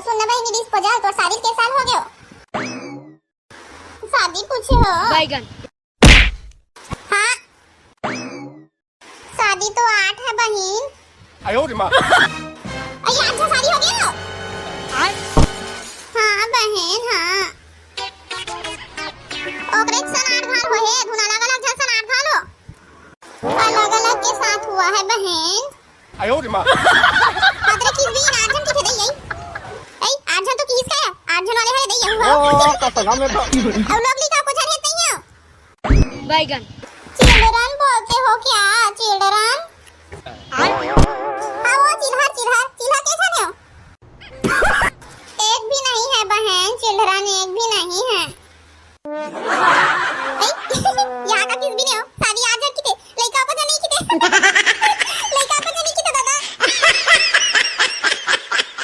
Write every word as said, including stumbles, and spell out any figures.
सुन ना बहिनी डिस्पोजल, तोर शादी के साल हो गयो? शादी पूछे हो? बैगन। हाँ, शादी तो आठ है बहिन। अयो रे माँ। अई, आठ झन शादी हो गयो? हाँ बहिन, हाँ। ओकरे सन आठ घाल हो हे, धुन अलग अलग झन सन आठ घाल हो। अलग अलग के साथ हुआ है बहिन। अयो रे माँ। अदरे किस भी आठ झन किथे दई आई? आई, आठ झन तो किस का है? आठ झन वाले है दई आई। ओ, तो सगा में तो। और लोग लिखा कुछ नहीं है। बैगन। चिल्ड्रन बोलते हो क्या? चिल्ड्रन? हाँ, वो चिल्हर, चिल्हर।